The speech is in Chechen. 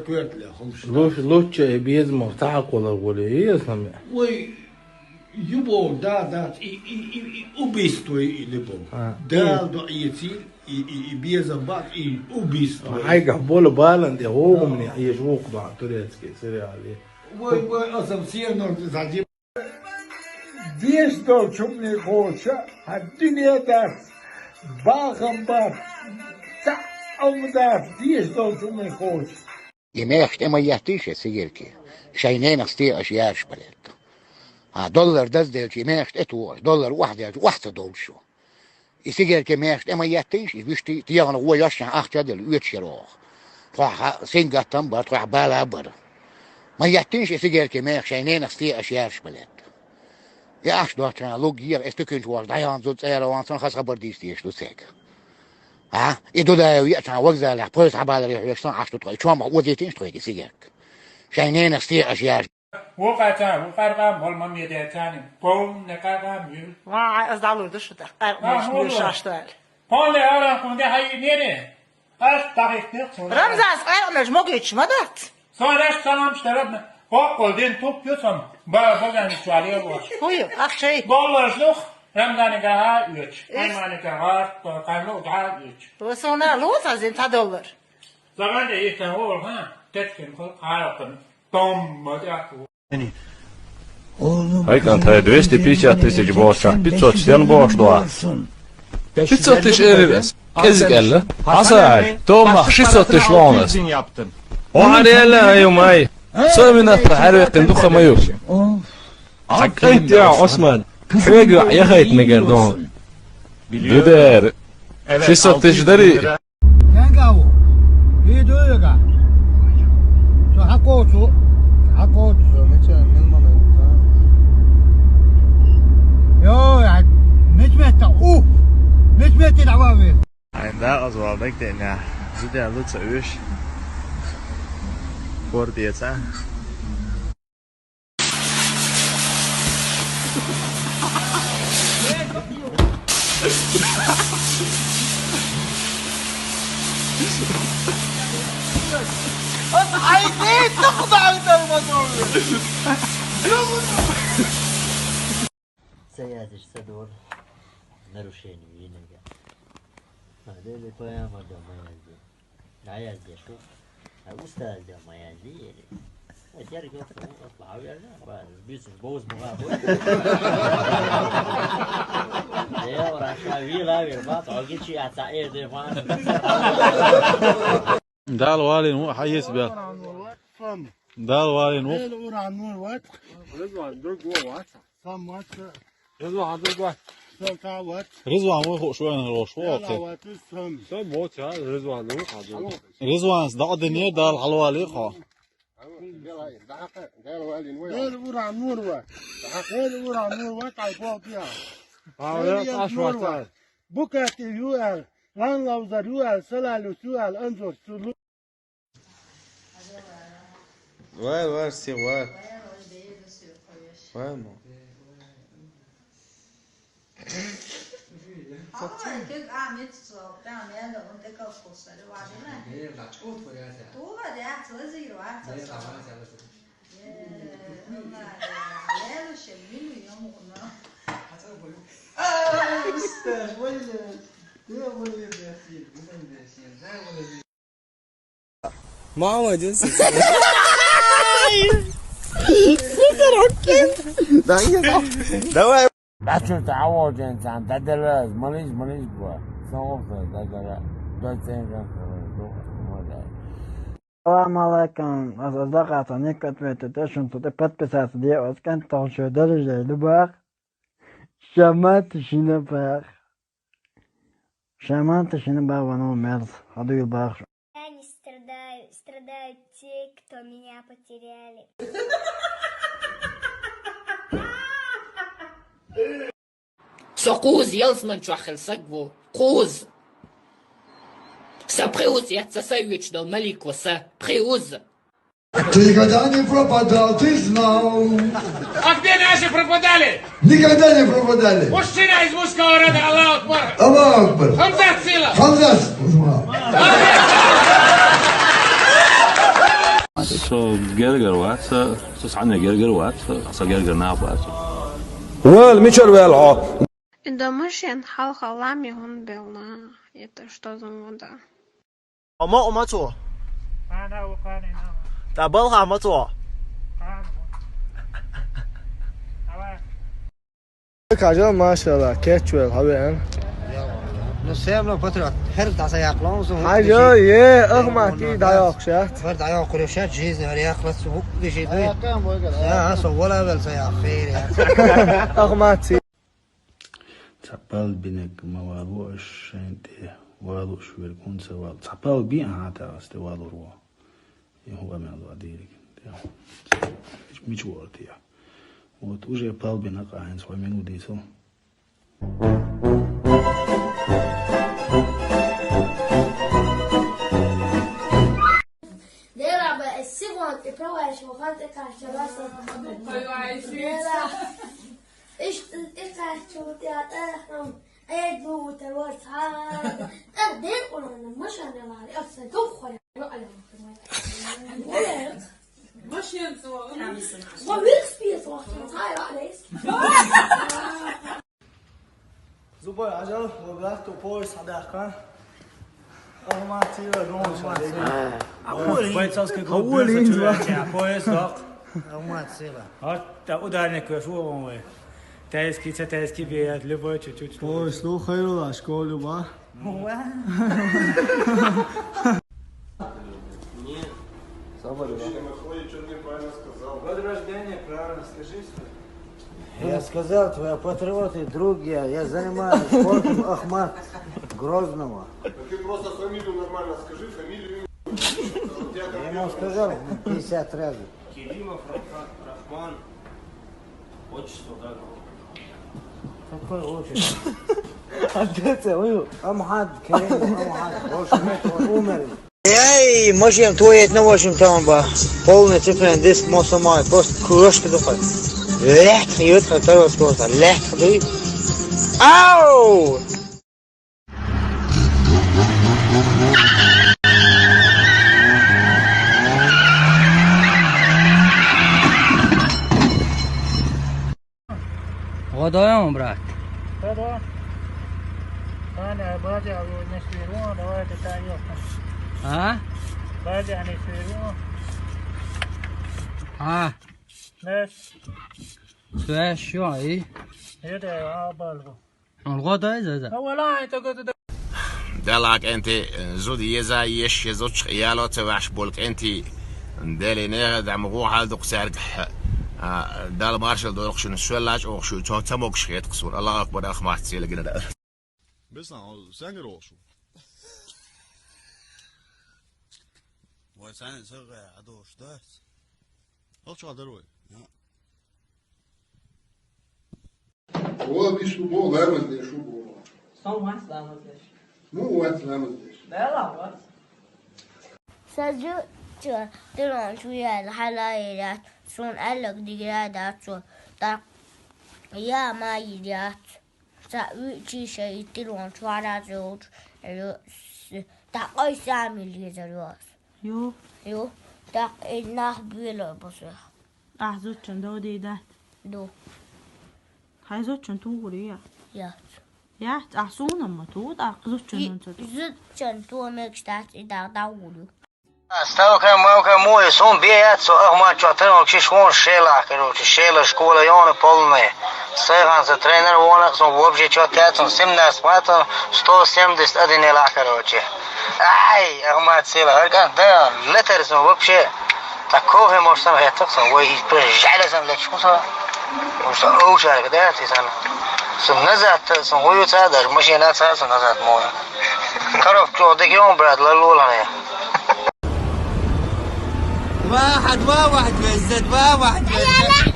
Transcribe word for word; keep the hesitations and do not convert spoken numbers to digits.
Коьртале хӀумаш. Луш-, лучча и безамах цхьа хьакхолар гӀоле, еза хӀама. Вай, юбов да, дац, и, и, и, и убийство и любовь. А, Дала и дуӀа эцийла, и, и, и безам бац, и убийство. Хьайгахь бола балан тӀе гӀовгӀамне Ӏеш вукху бахьа турецкий сериале. Вай, вай, асам сенор зади. Деш долчу хӀумане кхочуш, хьан дуьне дац, бахам бац, цхьа а хӀума дац, деш долчу хӀумане кхочуш. И мехаш тӀе ма еттийша, сигарки, шайн ненах стен аша яраш балетта. А доллар дазделча, и мехаш тӀе тухуш, доллар охьаделча, охьа ца довлуш ю. И сигарки мехаш тӀе ма еттийша, и вуьшта тӀехьа гӀо йош ахча а делла, оьцуш яра оха. Тхох сингаттам бара, тхох бала а бара. Ма еттийша и сигарки мехаш шайн ненах стен аша яраш балетта. И ахча доцчу хенахь луггера, и стуькинчу вахча дӀаяхна зуда цӀера вахана, сан хаза хабар дийца дезаш ду цаьрга. А? И Дудаев еачахьана вокзалехь, поезд хьабаларе хьоьжуш сан ахча ду тхо. И чомах озийтийша тхоьга и сигарки. Шайн ненах стен аша яраш. Ву къаьцан, ву къаркъа, мол ма медецани, повне къаркъа муьлу. Ва, ай, ас дӀалур ду шу тӀаккха, къаркъа муьлу шаш ду аьлла. Повне аран кхунде хьайинене. Ас дӀахӀиттинера цунна. Рамзанс къаркъа муьлу могуьйтуш ма дац. Сон аш салам штарабна. Боккъал дин туп ю сон. Ба, багани чуали ю. Ху ю, ахча ю. Долларш лух, Рамзани гахьа оьцуш. Аймани гахьа, кхайна лу гахьа оьцуш. Ва сона лу цазин та доллар. Заган де ихтан вол, ха? Теткен хол, хайракан. Хьай кӀант, хьай двести пятьдесят тысяч бохучохь, пятьсот стен бохуш ду ахь? Пятьсот тысяч элира ас. КӀезиг аьлла. Хьаса аьлла. Томах шестьсот тысяч лону ас. Охьа аьлла, хьай ю май. Со минатта хьаьрвеккхина дукха ма ю. Хьа кӀант я, Осман. Хьоьга яхайта мегар ду. Ду дера. Шестьсот тысяч дарий? Кенгаву. Виду юга. Со хьакхочу. Хьакхочу. Йой, мичмета у. Мичмета дӀавави. Айна дакъаза вала дагадеъна. Зуда лу ца уьш. Кор деца. Ай, ты, ты куда это, Иванов? Ца яздеш, ца дора. Нарушение винага. А, дели паяма да ма язде. ДӀаяздеш ву. А, устаз да ма язде, ели. А, дерг йоцу, вот, лавер, ба, бизнес боз буга бу. Де, раша ви лавер, ба, то гичи а ца э де фан. Дала валин ву, хьаес бел. Дала валин ву. Эл уран нур ват. Рызван, друг ву ват. Сам ват. Рызван, друг ват. Сам та ват. Рызван ву ху шуэн рош ву. Дала ват, сам. Сам ват, я, Рызван, ну, хадо. Рызван, да динер, Дала хьалвали хо. Дала валин ву. Эл уран нур ват. Эл уран нур ват, ай бо биа. А, эл я, аш нур ват. Букати ю эл. Лан лавзар ю эл, салалус ю эл, анзор сулу. Вай, вай, сир, вай. Вай, мо. Мама, иди сюда. Давай. Бачурта аводжен цан дадалаз, малыш, малыш бу. Сон вохта дадала. Дой цен жан хавай, ду, модай. Салам алейкум. Аз, аз дакъата никак ответить, эшун тут подписаться де, аз кент толчу дережей любах. Шамат шина бах. Шамат шина бах вано мерз. Хадуил бах. Я не страдаю, страдают те, кто меня потеряли. Со кхуза ялсман чохь хила саг ву. Кхуза. Са пхи уз эцна, са оьцуш долу малик ву, са пхи уз. Ты никогда не пропадал, ты знал. А где наши пропадали? Никогда не пропадали. Мужчина из Мужского рода, Аллаху Акбар. Аллаху Акбар. Хамзат Сила. Хамзат. Со гергара вац, со цхьанне гергара вац, со гергара нах бац. Вала, мичара ваьлла хьо? И домашен хьалха лам я хӀунда белла? Это что за мода? Ама ума цо? Ана уканина. Та балха ма цо? Ана. Ава. Кажа, машалла, кечвел, хавен. Ну, всё равно патриот. Хер да са яклон, су. Хажа, е, ахмати, да яхшат. Хер да яхшат, жизнь, хер яхлас, су, виши, да. Я, там, бойга, да. Я, со, вала вел, са, я, хер, я. Ахмати. Цхьа палбинаг ма валош шайн тӀе валуш верг хӀунда ца вала? Цхьа палби, аха, тӀаккха тӀе валур ва. Я хӀу къамел ва дийриг. Я. Мича вара те? Вот уже палбина къа хӀинца хьо мин у дийцал. Дера ба эсси гонт и провайшо хант и кашча баса. Дера. Ишт и кашча тя тахам. Эй, глубоко, вот, а. Так, дер, он, машина, ладно, я всё, дом, хуя. Машина, ладно. Ма вирс пиес вахтан, тай, ладно. Зубай, ажал, ва брат, то поезд, садака. Ахматила, гонша. Бойцовский клуб. Хавулин, Дюрса, поезд, ок. Ахматила. Вот, да, ударник, шо он, ой. Тайский, ца тайский бьет, любой чуть-чуть. Ой, слухай, Рула, школу, ба? Уа. Нет. Сабари, да? Мужчина выходит, что-то неправильно сказал. Год рождения правильно скажи свой. Я сказал, твои патриоты, друг я, я занимаюсь спортом, Ахмат Грозного. Да ты просто фамилию нормально скажи, фамилию, имя. Я ему сказал, пятьдесят раз. Керимов Рахман, Рахман. Отчество, да? Какое отчество? Отец, ой. Амхат, Керим, Амхат. Больше нет, он умер. Эй, машина твоя, это на восемь там, ба. Полный цифрен, диск мосомай, просто крошка такой. Лех, и вот второй спорта. Лех, дуй. Ау! Годаем, брат. Да, да. Таня, бадя, а вы не сверло, давайте та ёлка. А? Бадя, а не сверло. А? Знаешь? Связь, ё, и? Это, а, балгу. Гьанна гӀо дай иза? Далла кӀентий зуда еза, еш еза, чу яло ца ваьш болу кӀентий. Деле нехан дӀа ма гӀо хьал дукха цаьрга. А, Далла маршалла дойла шуна, шоьллачу оха шу, цо ца могуш хеташ суна. Аллаху акбар, Ахмат, сийлахь гина да. Беслан, сенгара оха шу? Вай, сани сагӀа а дош дац. Алча дара вай. Вон виш бу бо ламаз деш ву бо. Со вац ламаз деш. Ну, вац ламаз деш. Бела вац. Са зудчо тилон чу яьлла хьала йиряц, суна аьлларг дигира дац цо. ТӀаккха я ма йиряц. Ца уьйчи шай тилон чу вара зудчо, тӀаккха ай сами лезар йоц. Ю? Ю. ТӀаккха и нах буьйлар бу соьх. Ахь зудчун дов дий дац? Ду. Хьайн зудчун тугӀур я? Яц. Яц, ахь суна ма ту, тӀаккха зудчун ца ту. Зудчун ту мегаш дац, и дагӀ дагӀур ю. Ставка, мамка, мой, сун бе яц, со Ахмат чо тынок шиш вон шелах, короче, шела школа йона полная. Сайхан со тренер вон, сон вообще чо тяц, сон семнадцать матон, сто семьдесят один елах, короче. Ай, Ахмат села, хӀара кӀант, да, летар сон вообще. Так кофе, может, сан хеттах сон, вай, и прям жаля сан лечку сон. Может, оушарка, да, ти сан. Сон назад, сон хуюца, даже машина ца, сон назад мой. Коробка чё, дык он, брат, лалулане. Два, два, واحد وزد، два, واحد وزد.